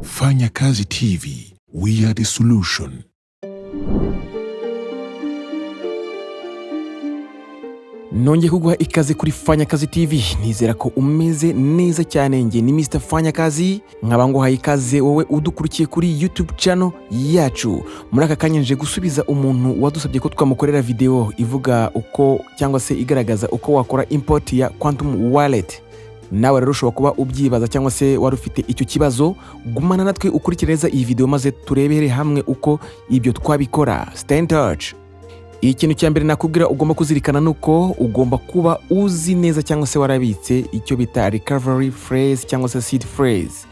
Fanya Kazi TV, we are the solution. Nongeye kuguha ikaze kuri Fanya Kazi TV. Nizera ko umeze neza cyane. Njye ni Mr Fanya Kazi, nkaba nguhaye ikaze wowe udukurikiye kuri YouTube channel yacu. Muri aka kanya nje gusubiza umuntu wadusabye ko twamukorera video ivuga uko cyangwa se igaragaza uko wakora import ya Quantum Wallet. Nawe rero ushobora kuba ubyibaza cyangwa se wari ufite icyo kibazo. Gumana natwe, ukurikire neza iyi video, maze turebere hamwe uko ibyo twabikora. Stay in touch. Ikintu cya mbere nakubwira ugomba kuzirikana ni uko ugomba kuba uzi neza cyangwa se warabitse icyo bita recovery phrase cyangwa se seed phrase,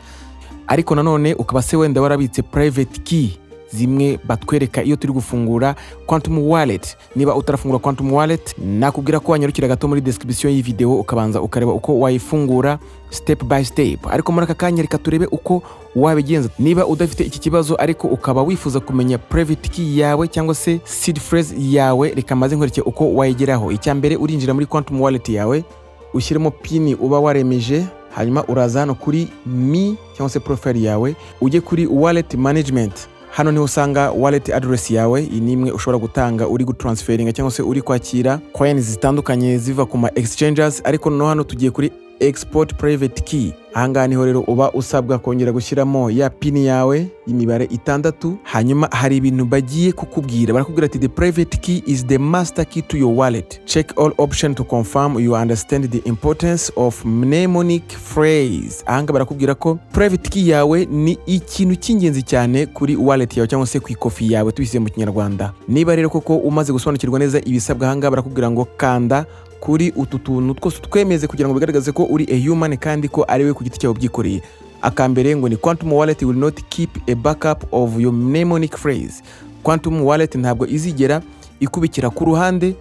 ariko nanone ukaba se wenda warabitse private key zimwe batwereka iyo turi gufungura Quantum Wallet. Niba utarafungura Quantum Wallet, nakubwira ko wanyarukira gato muri description y'iyi video, ukabanza ukareba uko wayifungura step by step. Ariko muri aka kanya reka turebe uko wabigenza niba udafite iki kibazo ariko ukaba wifuza kumenya private key yawe cyangwa se seed phrase yawe. Reka maze nkwereke uko wayigeraho. Icya mbere, urinjira muri Quantum Wallet yawe, ushyiremo PIN uba waremeje, hanyuma uraza hano kuri me cyangwa se profile yawe, ujye kuri wallet management. Hano niho usanga wallet address yawe. Iyi ni imwe ushobora gutanga uri gutransferinga cyangwa se uri kwakira coins zitandukanye ziva ku ma exchanges. Ariko noneho hano tugiye kuri export private key. Ahangaha niho rero uba usabwa kongera gushyiramo ya PIN yawe y'imibare itandatu. Hanyuma hari ibintu bagiye kukubwira. Barakubwira ati: "The private key is the master key to your wallet. Check all option to confirm you understand the importance of mnemonic phrase." Ahangaha barakubwira ko private key yawe ni ikintu cy'ingenzi cyane kuri wallet yawe cyangwa se ku ikofi yawe, tubishyize mu Kinyarwanda. Niba rero koko umaze gusobanukirwa neza ibisabwa, ahangaha barakubwira ngo kanda kuri utu tuntu twose twemeze kugira ngo bigaragaze ko uri a human kandi ko ari we ku giti cyawe ubyikoreye. Akambere ngo ni "Quantum Wallet will not keep a backup of your mnemonic phrase." Quantum Wallet ntabwo izigera ikubikira ku ruhande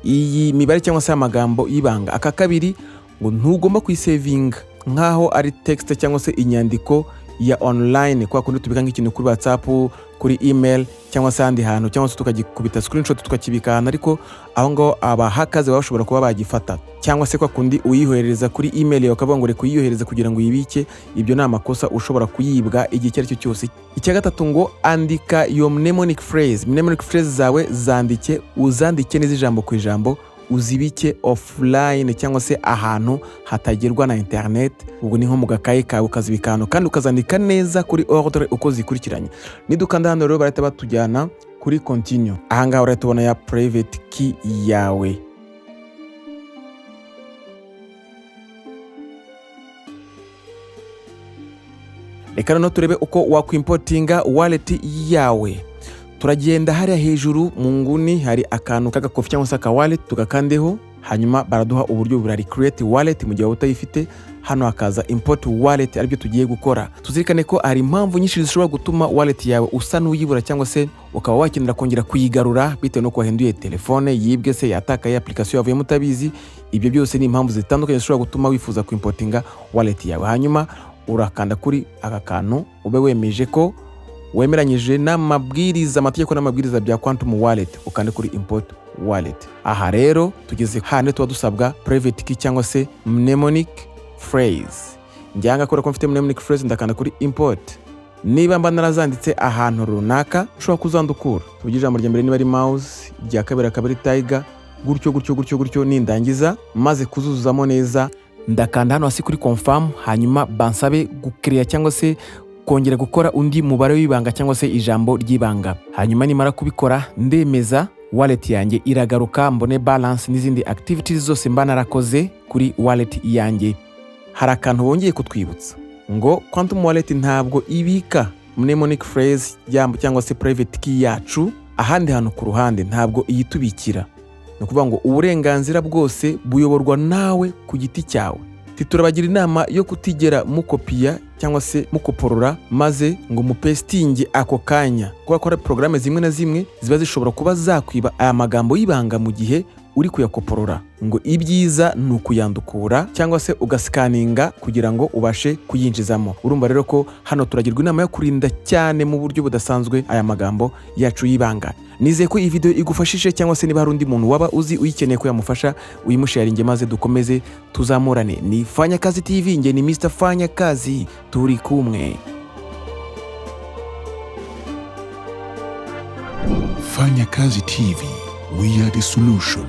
iyi mibare cyangwa se amagambo y'ibanga. Aka kabiri ngo ntugomba kuyisevinga nk'aho ari text cyangwa se inyandiko ya online, kwa kundi tubika nk'ikintu kuri WhatsApp, kuri email cyangwa se ahandi hantu, cyangwa se tukagikubita screenshot tukakibika ahantu, ariko aho ngaho aba hackers baba bashobora kuba bagifata, cyangwa se kwa kundi uyiyohereza kuri email yawe ukavuga ngo reka uyiyohereze kugira ngo uyibike. Ibyo ni amakosa, ushobora kuyibwa igihe icyo ari cyo cyose. Icya gatatu ngo andika your mnemonic phrase. Mnemonic phrase zawe zandike, uzandike neza ijambo ku ijambo, uzibike offline cyangwa se ahantu hatagerwa na internet. Ubwo ni nko mu gakayi kawe, ukazibika ahantu kandi ukazandika neza kuri ordre uko zikurikiranye. Nidukanda hano rero, barahita batujyana kuri continue. Ahangaha urahita ubona ya private key yawe. Reka noneho turebe uko wakwimportinga wallet yawe. Turagenda hariya hejuru mu nguni, hari akantu k'agakofi cyangwa se aka wallet, tugakandeho. Hanyuma baraduha uburyo burari create wallet mu gihe waba utayifite. Hano hakaza import wallet, aribyo tugiye gukora. Tuzirikane ko hari impamvu nyinshi zishobora gutuma wallet yawe usa n'uyibura cyangwa se ukaba wakenera kongera kuyigarura bitewe n'uko wahinduye telefone, yibwe se, yatakaye, application yavuyemo utabizi. Ibyo byose ni impamvu zitandukanye zishobora gutuma wifuza kuimportinga wallet yawe. Hanyuma urakanda kuri aka kantu, ube wemeje ko wemeranyije n'amabwiriza, amategeko n'amabwiriza bya Quantum Wallet, ukande kuri import wallet. Aha rero tugeze handi tuba dusabwa private key cyangwa se mnemonic phrase. Njyanga kubera ko mfite mnemonic phrase, ndakanda kuri import. Niba mba narazanditse ahantu runaka, ushobora kuzandukura. Tuvuge ijambo rya mbere niba ari mouse, irya kabiri akaba ari tiger, gutyo gutyo gutyo gutyo. Nindangiza maze kuzuzamo neza, ndakanda hano hasi kuri confirm, hanyuma bansabe gukereya cyangwa se kongera gukora undi mubare w'ibanga cyangwa se ijambo ry'ibanga. Hanyuma nimara kubikora, ndemeza, wallet yanjye iragaruka, mbone balance n'izindi activities zose mba narakoze kuri wallet yanjye. Hari akantu bongeye kutwibutsa ngo Quantum Wallet ntabwo ibika mnemonic phrase cyangwa se private key yacu ahandi hantu ku ruhande, ntabwo iyitubikira. Ni ukuvuga ngo uburenganzira bwose buyoborwa nawe ku giti cyawe. Turabagira inama yo kutigera mukopiya cyangwa se mukoporora maze ngo mupesitinge ako kanya, kubera ko hari porogaramu zimwe na zimwe ziba zishobora kuba zakwiba aya magambo y'ibanga mu gihe uri kuyakoporora. Ngo ibyiza ni ukuyandukura cyangwa se ugasikaninga kugira ngo ubashe kuyinjizamo. Urumva rero ko hano turagirwa inama yo kurinda cyane mu buryo budasanzwe aya magambo yacu y'ibanga. Nizeye ko iyi video igufashije, cyangwa se niba hari undi muntu waba uzi uyikeneye ko yamufasha, uyimusharinge maze dukomeze tuzamurane. Ni Fanya Kazi TV, nge ni Mr Fanya Kazi, turi kumwe. Fanya Kazi TV, we are the solution.